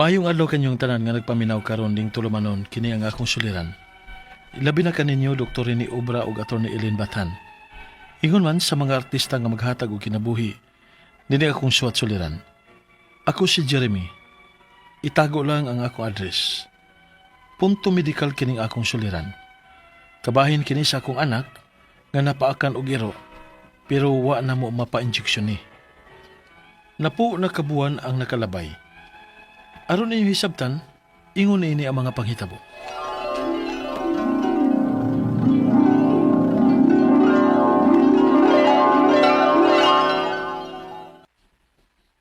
Mayong adlaw kanyong tanan nga nagpaminaw karon ning tulumanon kini ang akong suliran. Labi na kaninyo Dr. Rene Obra ug Attorney Ellen Batan. Ingon man sa mga artista nga maghatag og kinabuhi, nini akong suwat suliran. Ako si Jeremy. Itago lang ang akong address. Punto medical kining akong suliran. Kabahin kini sa akong anak nga napaakan og iro pero wa na mo mapa-injection ni. Napo na kabuan ang nakalabay. Aron ninyo hisabtan, ingon ini ang mga panghitabo.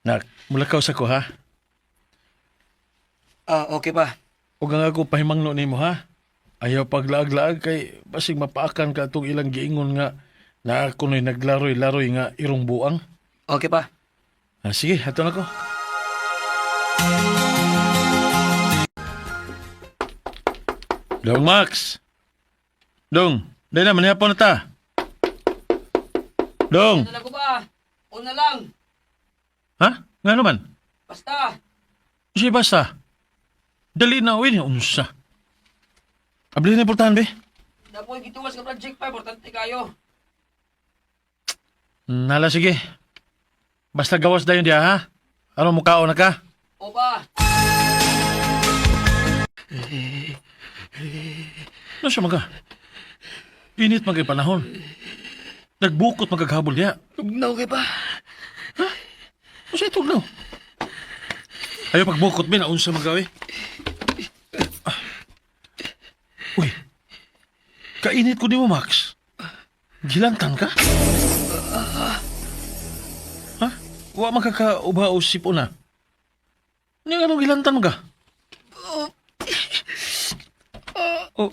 Nak, mulakaw sa ko ha. Ah, okay pa. Ug ang ako pahimangno nimo ha. Ayaw paglaag-laag kay basig mapaakan ka atong ilang giingon nga naa kuno'y naglaroy-laroy nga irong buang. Okay pa. Ah, sige, ato na ko. Dong Max. Dong, dahil na, manihapon na ta. Dong. Ano ko ba? Una lang. Ha? Nga naman? Basta. Siya basta. Dali na, uwi niya, unsa. Abli na importante, be. Napoy gituwas ka project pa. Importante kayo. Nala, sige. Basta gawas dayon diya, ha? Ano mukhaon na ka? O ba? Ano siya maga? Init magay panahon. Nagbukot magaghabol diya. Tugnaw kay pa. Ano siya itugnaw? Ayaw pagbukot, be, naunsa magawi. Ah. Uy, kainit ko ni mo, Max. Gilantan ka? Ha? Wa makakauba o sipo na. Ni anong gilantan mo ka? Oh.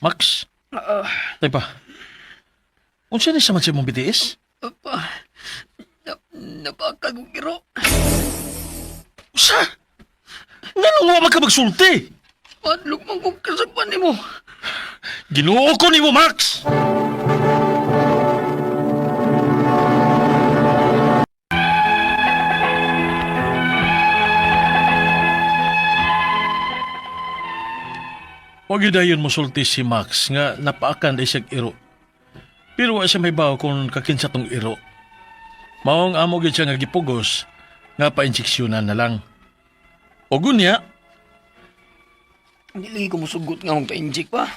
Max? Tay pa. Unsa ni sa man sa imong BTS? Pa. Napakagong iro. Usa? Nganong wa man ka magsulti? Padlog man kong kasapan nimo. Ginoo ko nimo, Max! Wag yun dayon mosulti si Max nga napaakan day siyag iro. Pero wa siya may bawo kung kakinsa tong iro. Maong amo gyud siya nga gipugos nga pa-injeksyonan na lang. O gunya, Hindi lagi ko musugot nga akong pa-inject pa.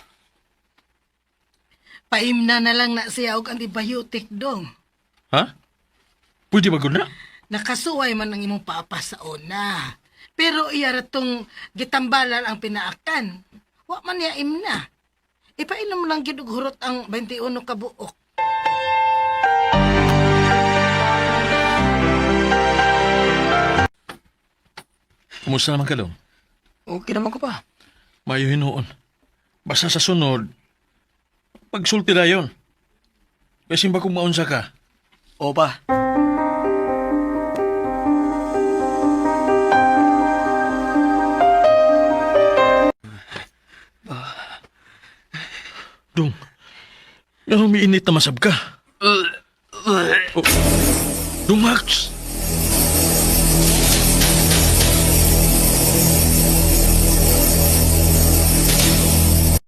Paimna na lang na siya og antibiotic dong. Ha? Pwede ba gud na? Nakasuway man ang imong papa sa una. Pero iya ra tong gitambalan ang pinaakan. Wa man niya imna. Ipainom lang gid og hurot ang 21 ka buok. Kumusta naman ka dong? Okay naman ko pa. Mayo hinuon. Basta sa sunod, pagsulti na yun. Kasi ba kung maunsa ka? O pa. Dong, nga umiinit na masab ka. Oh. Dong Max!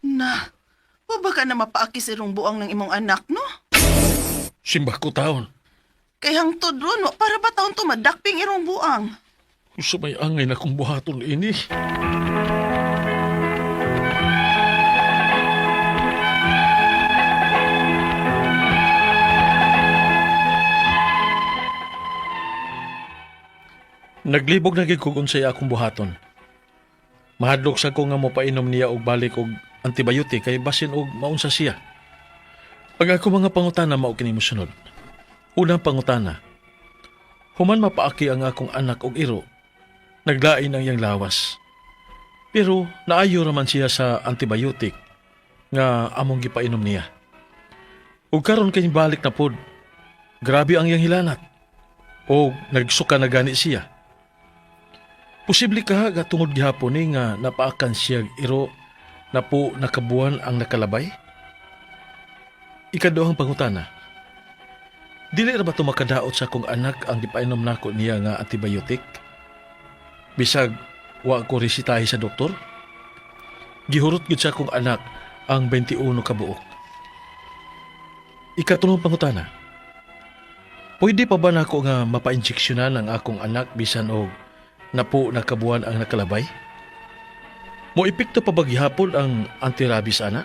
Na, wa ba ka na mapaakis irong buang ng imong anak, no? Simba ko taon. Kay hangtod ron, wa para ba taon to madakping irong buang? Sa may angay na kong buhaton ini. Naglibog na gid kog unsay akong buhaton. Mahadlok sa ko nga mopainom niya og balik og antibiotic kay basin og maunsa siya. Pag ako mga pangutana mao kini mosunod. Unang pangutana, human mapaaki ang akong anak og iro, naglain ang iyang lawas. Pero naayo raman siya sa antibiotic nga among gipainom niya. Ug karon kay balik na pod. Grabe ang iyang hilanat. O nagsuka na gani siya. Posible ka nga tungod gihapon ni nga napaakan siya iro na po nakabuan ang nakalabay? Ikaduhang pangutana. Dili ra ba to makadaot sa akong anak ang gipainom nako niya nga antibiotic? Bisag wa ko resitahi sa doktor. Gihurot gyud sa akong anak ang 21 ka buok. Ikatulong pangutana. Pwede pa ba nako nga mapa-injeksyonan ang akong anak bisan og napo na kabuan ang nakalabay? Mo epekto pa ba gihapon ang antirabis ana?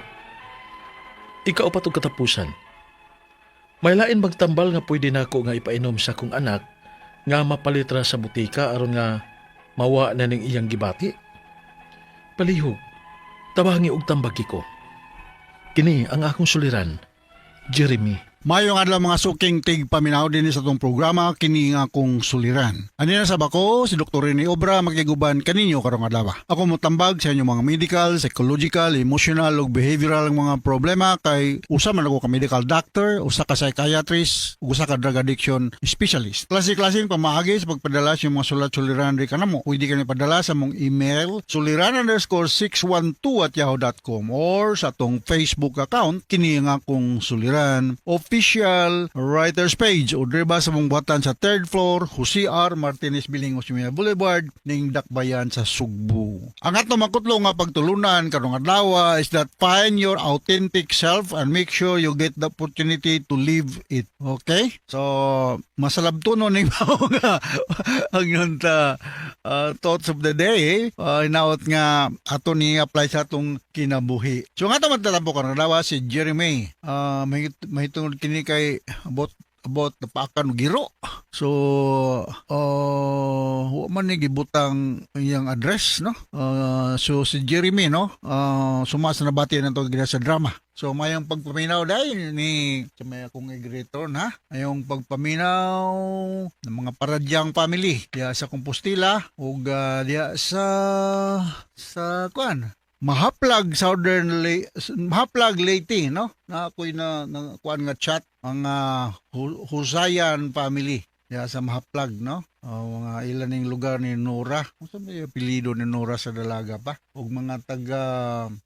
Ikaupat og katapusan. May lain bang tambal nga pwede nako nga ipainom sa akong anak nga mapalitra sa butika aron nga mawa na ning iyang gibati? Palihog, tabangi og tambagi ko. Kini ang akong suliran, Jeremy. Mayong adlaw, mga suking tig paminaw din sa atong programa, kini nga akong suliran. Ani na sa bako si Dr. Rene Obra makiguban kaninyo karong adlaw. Ako motambag sa inyong mga medical, psychological, emotional ug behavioral nga mga problema kay usa man ako ka medical doctor, usa ka psychiatrist, ug usa ka drug addiction specialist. Klase-klaseng pamaagi sa pagpadala sa inyong mga sulat suliran ri kanamo. Pwede ka padala sa mong email suliran_612@yahoo.com or sa atong Facebook account, kini nga akong suliran official writers page, o diri ba sa mong buhatan sa third floor, Jose R. Martinez Building, Osmeña Boulevard, ning Dakbayan sa Sugbo. Ang ato makutlo nga pagtulunan karong adlaw is that find your authentic self and make sure you get the opportunity to live it. Okay? So, masalabto no ning mao nga ang yun ta thoughts of the day, hinaot nga ato ni apply sa atong kinabuhi. So nga ito magtatampo karong adlaw si Jeremy. Mahitungod kini kay about napaakan og iro. So, wa man ni gibutang iyang address, no? So, si Jeremy, no? Suma sa nabati ng to sa drama. So, mayong pagpaminaw dahil ni sa may akong i-return, ha? Mayong pagpaminaw ng mga Paradyang family diya sa Compostela ug diya sa kuan Mahaplag, Southern Mahaplag, Leyte, no? Na ako'y na kuan nga chat ang Husayan family diya sa Mahaplag, no? Mga ilan ning lugar ni Nora. Unsa may apelyido ni Nora sa dalaga pa? Ug mga taga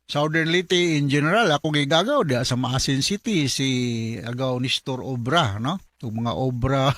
Southern Leyte in general, ako gigagaw diya sa Maasin City si Agaw Nestor Obra, no? Ug mga Obra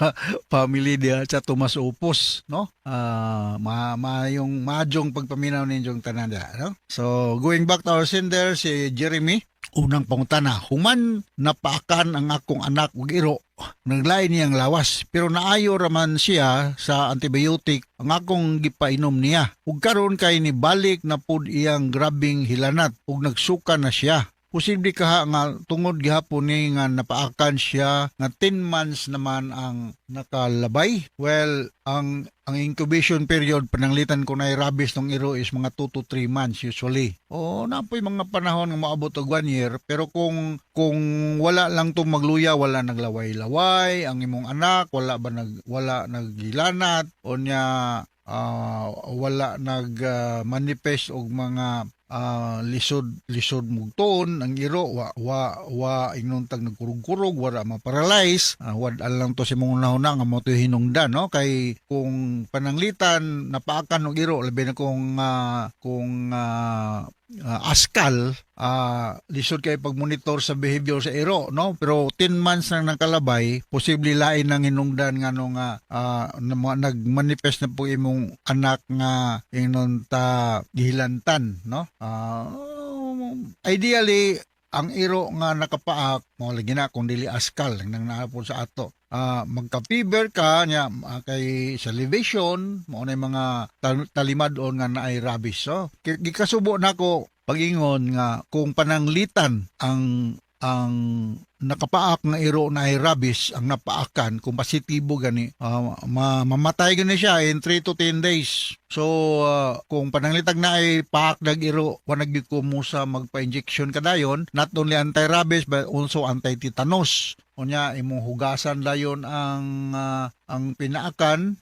family diya sa Tomas Opos, no? Ma mayong madyong pagpaminaw ninyong tanan diya, no? So, going back to our sender si Jeremy, unang pangutana, human napaakan ang akong anak og iro, naglain niyang lawas pero naayo raman siya sa antibiotic ang akong gipainom niya. Ug karon kay nibalik na pud iyang grabing hilanat ug nagsuka na siya. Posible kaha nga tungod gihapon ni nga napaakan siya nga 10 months naman ang nakalabay? Well, ang incubation period pananglitan ko na rabies ng iro is mga 2 to 3 months usually. O napoy mga panahon nga maabot og 1 year, pero kung wala lang tong magluya, wala naglaway-laway ang imong anak, wala ba nag wala naghilanat o nya wala nag manifest og mga lisod lisod mugtuon ang iro, wa ingnon tag nagkurog-kurog, wala ma-paralyze, wad lang to sa imong unahuna nga mo to hinungdan, no? Kay kung pananglitan napaakan og iro, labi na kung askal, lisod kay pag-monitor sa behavior sa iro, no? Pero 10 months nang nakalabay, posible lain nang hinungdan nga no nga nagmanifest na po imong anak nga ingnon ta gihilantan, no? Ideally ang iro nga nakapaak mo lagi na kung dili askal nang naapod sa ato, magka-fever ka nya, kay salivation mao na yung mga talimad-on nga naay rabies. So gikasubo nako pagingon nga kung pananglitan ang nakapaak nga iro na ay rabies ang napaakan, kung positibo gani, mamatay gani siya in 3 to 10 days. So kung pananglitag na ay paak nag iro, wa gyud ko mo sa magpa-injection kadayon, not only anti-rabies but also anti-tetanus. Unya imong hugasan dayon ang pinaakan.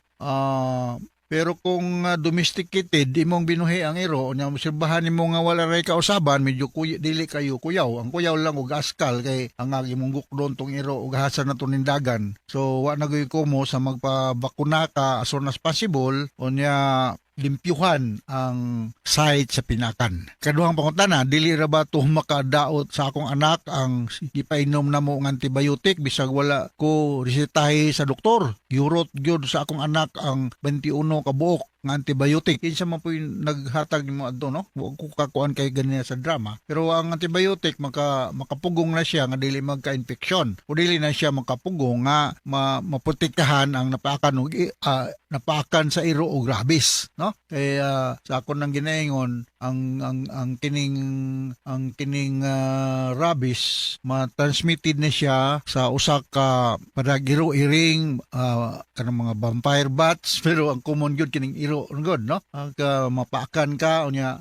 Pero kung domesticated imong binuhi ang iro, unya obserbahan nimo nga wala ray kausaban, medyo dili kayo kuyaw. Ang kuyaw lang og askal kay ang imong gukdon tong iro ug hasan na tunindagan. So wa na gyud ko mo sa magpabakuna ka as soon as possible, unya limpyuhan ang site sa pinakan. Kaduhang pangutana, dili ra ba to makadaot sa akong anak ang gipainom namo ng antibiotic bisag wala ko resetahe sa doktor? Gihurot gyud sa akong anak ang 21 ka buok. nga antibiotic. Kinsa man po yung naghatag nimo adto, no? Wa ko kakuan kay ganina sa drama. Pero ang antibiotic makapugong na siya nga dili magka-infection. O dili na siya makapugong nga maprotektahan ang napaakan og napaakan sa iro og rabies, no? Kaya sa ako nang ginaingon ang kining rabies, ma-transmitted na siya sa usa ka parag iro, iring, kanang mga vampire bats, pero ang common gyud kining iro gud, no? Ang ka mapaakan ka unya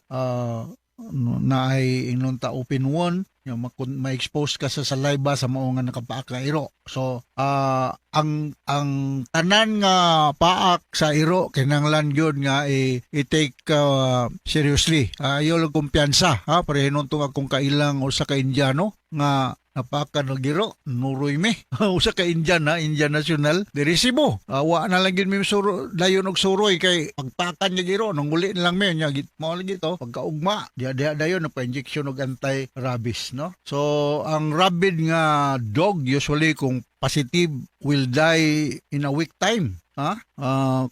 na ay ingnon ta open wound yung ma-expose ka sa saliva sa mao nga nakapaak nga iro. So ang tanan nga paak sa iro kinahanglan gyud nga i-take seriously. Ayaw lang kumpiyansa ha, pareho tong akong kailang usa ka Indiano nga napaakan og iro, nuroy mi. Usa ka Indian ha, Indian national diri Cebu. Wa na lang gyud mi suro dayon og suroy kay pagpakan niya giro nung uli na lang mi nya mao lagi to pagkaugma diha diha dayon nagpa-injection og anti-rabies, no? So ang rabid nga dog usually, kung positive, will die in a week time ha.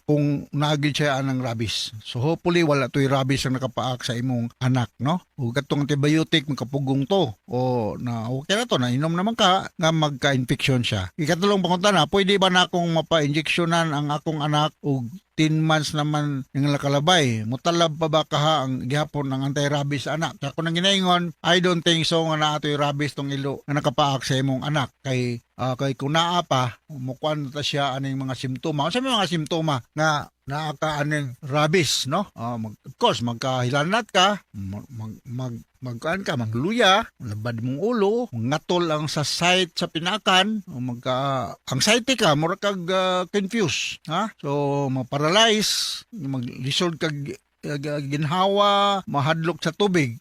Kung naagid siya anang rabies. So hopefully wala to'y rabies ang nakapaak sa imong anak, no? Ug katong antibiotic makapugong to o na okay na to, na inom naman ka nga magka-infection siya. Ikatulong pangutana, pwede ba na akong mapa-injectionan ang akong anak og 10 months naman yung nakalabay? Mutalab pa ba kaha ang gihapon ang anti-rabies anak? Sa ako nang ginaingon, I don't think so nga naa to'y rabies tong ilo nga nakapaak sa imong anak kay kung naa pa, mukuan ta siya aning mga simptoma. Unsa may mga simptoma nga naa ka aning rabies, no? Of course, magkahilanat ka, mag, mag, mag magkuan ka, magluya, labad mong ulo, ngatol ang sa site sa pinakan, o magka anxiety ka, mura kag confused, ha? So ma-paralyze, maglisod kag ginhawa, mahadlok sa tubig.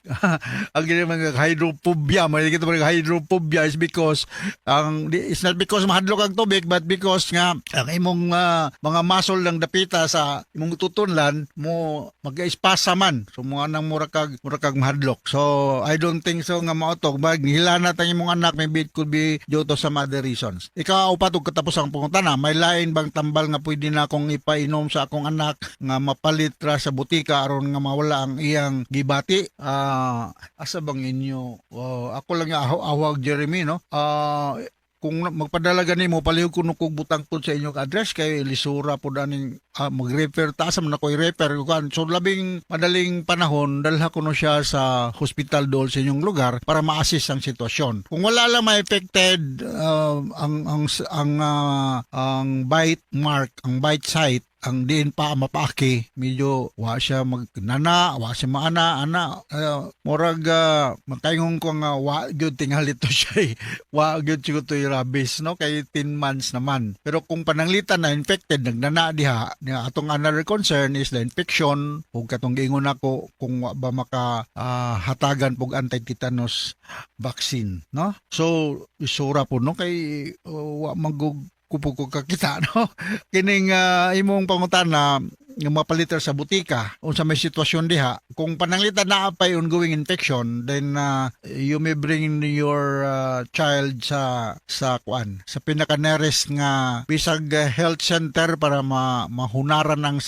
Ang gini mga hydrophobia, may kita mga hydrophobia is because it's not because mahadlok ang tubig but because nga ang imong mga muscle lang dapita sa imong tutunlan mo mag-espasa man. So mo nang mura kag mahadlok. So I don't think so nga mao to. Mag hilanat ang imong anak, maybe it could be due to some other reasons. Ikaw upat ug katapos ang pangutana, may lain bang tambal nga pwede na akong ipainom sa akong anak nga mapalit ra sa butika aron nga mawala ang iyang gibati? Asa bang inyo? Oh, ako lang nga awag Jeremy, no? Kung magpadala gani mo, palihog kuno kog butang pud sa inyong address kay lisura pud aning mag-refer ta sa man ako i-refer kan. So labing madaling panahon, dalha kuno siya sa hospital dool sa inyong lugar para ma-assist ang sitwasyon. Kung wala lang ma-affected ang bite mark, ang bite site, ang diin pa mapaaki, medyo wa siya magnana, wa siya maana ana, murag makaingon ko nga wa gyud tingali to siya eh. Wa gyud siguro to rabies, no, kay 10 months naman. Pero kung pananglitan na infected, nagnana diha niya, atong another concern is the infection ug katong giingon nako kung wa ba maka hatagan pog anti-tetanus vaccine, no? So isura po, no, kay wa magug kupo ko kakita, no, kining imong pangutana nga mapaliter sa butika, unsa may sitwasyon diha. Kung pananglitan naa pay ongoing infection, then you may bring your child sa kuan, sa pinaka nearest nga bisag health center para mahunaran ang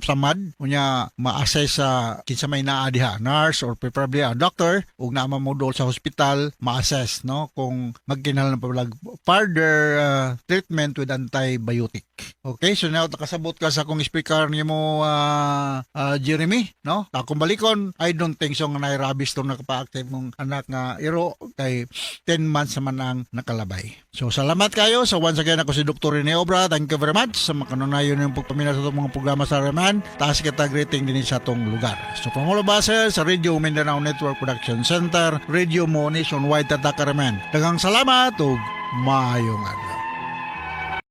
samad, unya ma-assess sa kinsa may naa diha, nurse or preferably a doctor, ug naa mo dool sa hospital, ma-assess, no, kung magkinahanglan pa lag further treatment with antibiotic. Okay, so now nakasabot ka sa akong speaker nimo, Jeremy, no? Akong balikon, I don't think so nga naay rabies tong nakapaak imong anak nga iro kay 10 months naman ang nakalabay. So salamat kayo. So once again, ako si Dr. Rene Obra. Thank you very much sa makanunayon yung pagpaminaw sa atong mga programa sa Reman. Taas kita greeting din sa atong lugar. So from all of us here sa Radio Mindanao Network Production Center, Radio Mo Nationwide, Tatak Reman. Daghang salamat ug maayong adlaw.